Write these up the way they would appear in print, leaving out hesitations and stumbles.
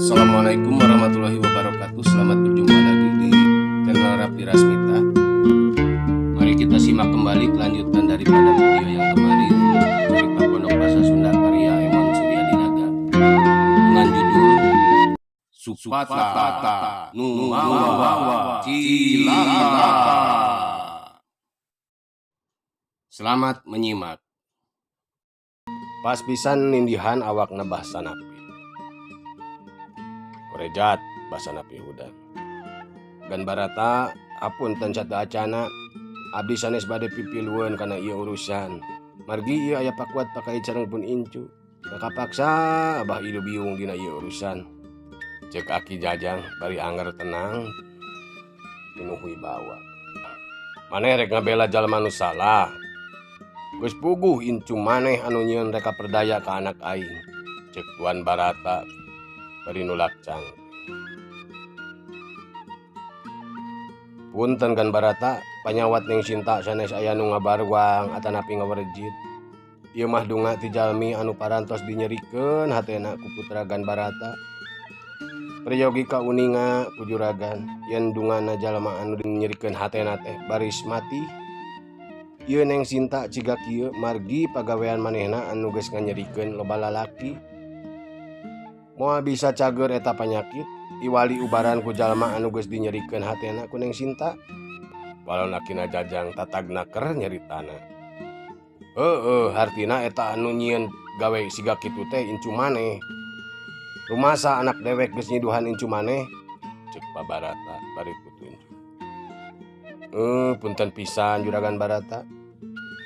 Assalamualaikum warahmatullahi wabarakatuh. Selamat berjumpa lagi di channel Rapi Rasmita. Mari kita simak kembali kelanjutan daripada video yang kemarin, cerita Pondok Bahasa Sunda karya Emon Suryadinata dengan judul Supata Nu Mawa Cilaka. Selamat menyimak. Pas pisan nindihan awakna Bah Sanapi. Korejat Bah Sanapi hudang. Gan Barata, apunten sateuacana, abdi sanes bade pipilueun kana ieu urusan. Margi ieu aya pakuat pakait sareng pun incu. Kapaksa Abah ieu biung dina ieu urusan. Cek Aki Jajang bari anger tenang pinuh wibawa. Maneh rek ngabela jalma nu salah. Geus puguh incu maneh anu nyieun reka perdaya ka anak aing. Cek Tuan Barata bari nulak cangkeh. Punten Gan Barata, panyawat Neng Sinta sanes aya nu ngabarwang atanapi ngawerejit. Ieu mah dunga ti jalmi anu parantos dinyerikeun hatena ku putra Gan Barata. Peryogi kauninga ku juragan yen dungana jalma anu dinyerikeun hatena teh baris mati. Ieu Neng Sinta ciga kieu margi pagawean manehna anu geus nganyerikeun loba lalaki. Moal bisa cager eta panyakit iwali ubaran ku jalma anu geus dinyerikeun hatena ku Neng Sinta. Walon akina Jajang tatagna ker nyaritana. Heueuh, hartina eta anu nyieun gawe siga kitu teh incu maneh. Rumasa anak dewek geus nyiduhan incu maneh? Cek Pabarata bari kutunjuk. Punten pisan Juragan Barata.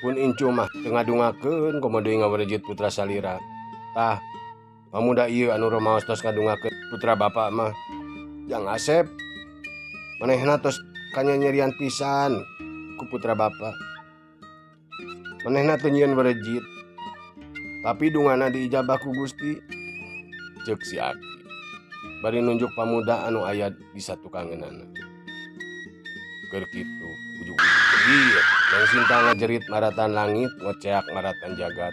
Pun incu mah teu ngadungakeun komo deui ngawerejit putra salira. Tah, pamuda ieu anu rumaos tos ngadungakeun putra bapa mah. Jang Asep, manehna tos kanyanyerian pisan ku putra bapa. Manehna teu nyieun werejit. Tapi dungana diijabah ku Gusti. Ceuk si Aki. Bari nunjuk pamuda anu aya di satukangeunana. Keur kitu ujug-ujug jerit. Neng Sinta ngajerit maratan langit, ngoceak maratan jagat.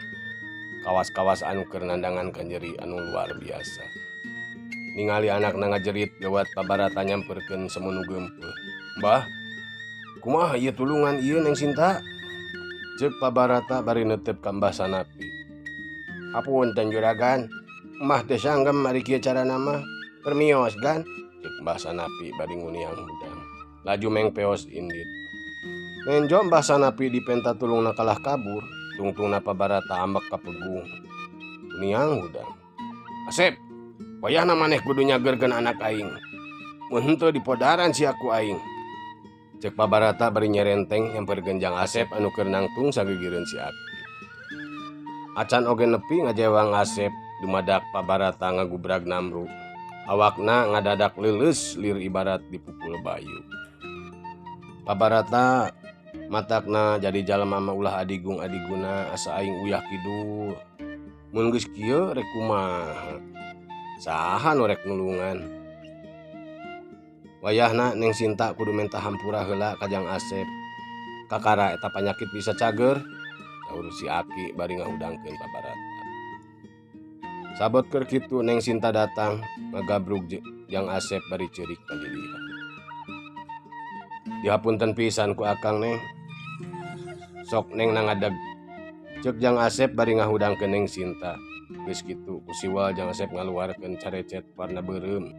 Kawas-kawas anu keur nandangan kanyeri anu luar biasa. Ningali anakna ngajerit gawat Pabarata nyamperkeun semunu geumpeuh. Mbah, kumaha ieu tulungan ieu Neng Sinta? Ceuk Pabarata bari neuteup ka Mbah Sanapi. Apunten juragan, Mbah teh sanggem ari kieu carana mah. Permios gan? Ceuk Mbah Sanapi bari nguniang hudang. Laju mengpeos indit. Nenjo Mbah Sanapi dipenta tulungna kalah kabur, tungtungna Pabarata ambek ka pegung. Nguniang hudang. Asep, wayahna maneh kudu nyageurkeun anak aing. Mun henteu dipodaran sia ku aing. Cek Pabarata bari nyerenteng nyamperkeun Jang Asep anu keur nangtung sagigireun si Aki. Acan oge nepi ngajewang Asep dumadak Pabarata ngagubrag namru. Awakna ngadadak leuleus lir ibarat dipukul bayu. Pabarata matakna jadi jalma mah ulah adigung adiguna asa aing uyah kidul. Mun geus kieu rek kumaha? Saha nu rek nulungan? Wayahna Neng Sinta kudu menta hampura heula ka Jang Asep. Kakara eta panyakit bisa cager, saur si Aki bari ngahudangkeun Pabarata. Sabot keur kitu Neng Sinta datang ngagabrug Jang Asep bari ceurik palilihan. Dihapunten pisan ku akang Neng. Sok Neng nangadeg. Ceuk Jang Asep bari ngahudangkeun Neng Sinta. Geus kitu ku siwal Jang Asep ngaluarkeun carecet warna beureum.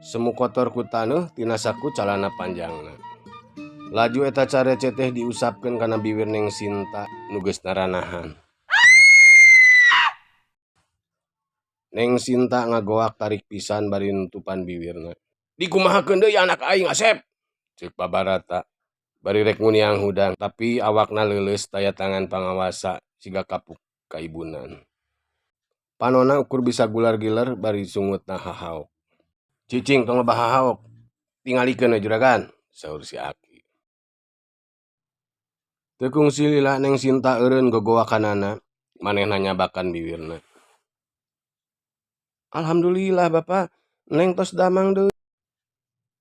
Semu kotor ku taneuh tina saku calana panjangna. Laju eta carecet teh diusapkeun kana biwir Neng Sinta nu geus naranahan. Neng Sinta ngagoak tarik pisan bari nutupan biwirna. Dikumahakeun deui anak aing Asep? Ceuk Pabarata bari rek nguniang hudang tapi awakna leuleus taya tangan pangawasa siga kapuk kaibunan. Panona ukur bisa gular-giler bari sungutna hahaok. Cicing tong loba hahaok. Tingalikeun we juragan, saur si Aki. Teu kungsi lila Neng Sinta eureun gogowakanana, manehna nyabakan biwirna. Alhamdulillah Bapak, Neng tos damang deui.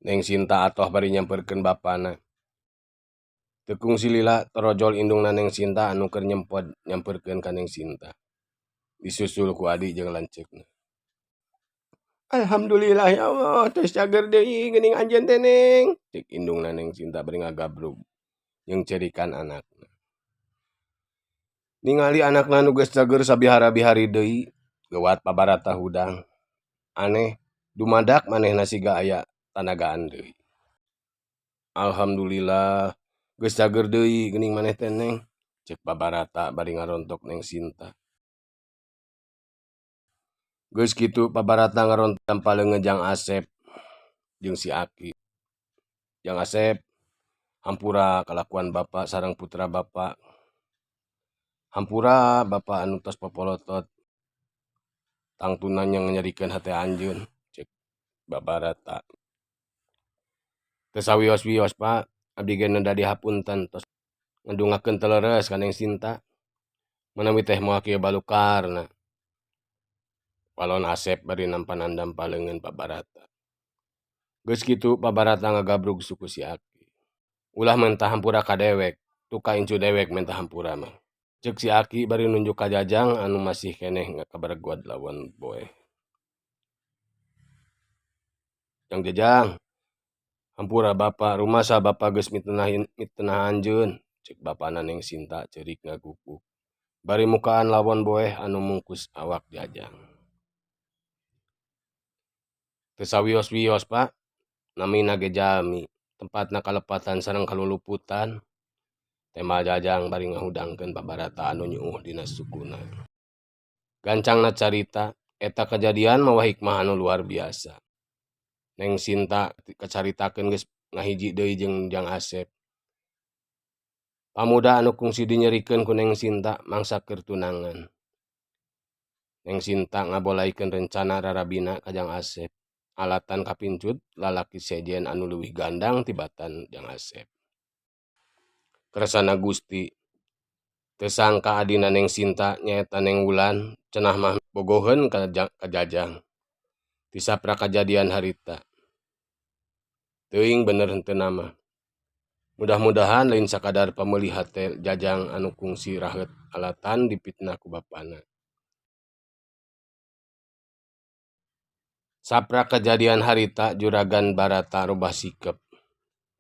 Neng Sinta atoh bari nyamperkeun bapana. Teu kungsi lila torojol indungna Neng Sinta anu keur nyempod nyamperkeun ka Neng Sinta. Disusul ku adi jeung lanceukna. Alhamdulillah ya Allah tos cager deui geuning anjeun teh Neng. Cek indungna Neng Sinta bari ngagabrug jeung cerikan anakna. Ningali anakna nu geus cager sabihara-bihari deui, geuwat pabarata hudang. Aneh, dumadak manehna siga aya tanagaan deui. Alhamdulillah geus cager deui geuning maneh teh Neng. Cek pabarata bari ngarontok Neng Sinta. Geus kitu pabarata ngarontok paleungeun Jang Asep jeung si Aki. Jang Asep, hampura kalakuan bapa sareng putra bapa. Hampura bapa anu tos popolotot. Tangtuna nyerikeun hate anjeun, cek babarata. Teu sawios-wios Pak, abdi ge neda dihapunten tos ngadungakeun teu leres ka Neng Sinta. Manawi teh moal kieu balukarna. Walon Asep bari nampa-nandam paleungeun pabarata. Geus kitu pabarata ngagabrug suku si Aki. Ulah menta hampura ka dewek, tuh ka incu dewek menta hampura mah. Cek si Aki bari nunjuk ka Jajang anu masih keneh kabareguad lawan boeh. Jang Jajang, hampura bapa, rumasa bapa geus mitenah anjeun, cek bapana Neng Sinta ceurik ngaguguk. Bari mukaan lawon boeh anu mungkus awak Jajang. Teu sawios-wios Pak, namina ge jalmi, tempatna kalepatan sareng kaluluputan. Tema Jajang bari ngahudangkeun pabarata anu nyuuh dina sukuna. Gancangna carita, eta kajadian mawa hikmah anu luar biasa. Neng Sinta kacaritakeun geus ngahiji deui jeung Jang Asep. Pamuda anu kungsi dinyerikeun ku Neng Sinta mangsa keur tunangan. Neng Sinta ngabolaikeun rencana rarabina ka Jang Asep. Alatan kapincut lalaki sejen anu leuwih gandang tibatan Jang Asep. Kersana Gusti, teu sangka adina Neng Sinta nyaeta Neng Wulan cenah mah bogoheun ka Jajang. Tisaprak kajadian harita. Teuing bener henteu mah. Mudah-mudahan lain sakadar pameuli hate Jajang anu kungsi raheut alatan dipitnah ku bapana. Saprak kajadian harita juragan Barata robah sikep.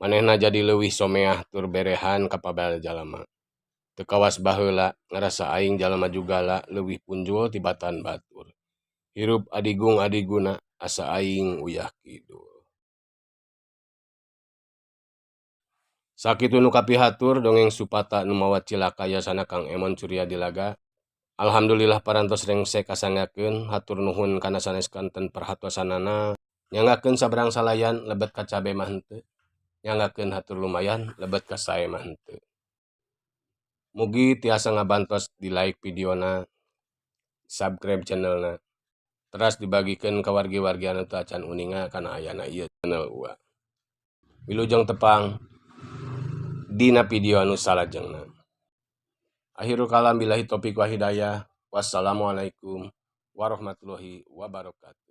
Manehna jadi leuwih someah tur berehan ka pabal jalma. Teu kawas baheula ngarasa aing jalma jugala leuwih punjul tibatan batur. Hirup adigung adiguna asa aing uyah kidul. Sakitu nu kapihatur dongeng Supata nu mawa cilaka yasana Kang Emon Suryadilaga. Alhamdulillah parantos rengse kasangakeun, hatur nuhun kana sanes kanten perhatosanana. Nyanggakeun sabrang salayan lebet ka cabe mah henteu. Nyanggakeun hatur lumayan lebet ka sae mah henteu. Mugi tiasa ngabantos di like videona, subscribe channelna, teras dibagikeun ka wargi-wargi anu teu acan uninga kana ayana ieu channel Uwa. Wilujeng tepang dina video anu salajengna. Akhirul kalam billahi taufik wa hidayah. Wassalamualaikum warahmatullahi wabarakatuh.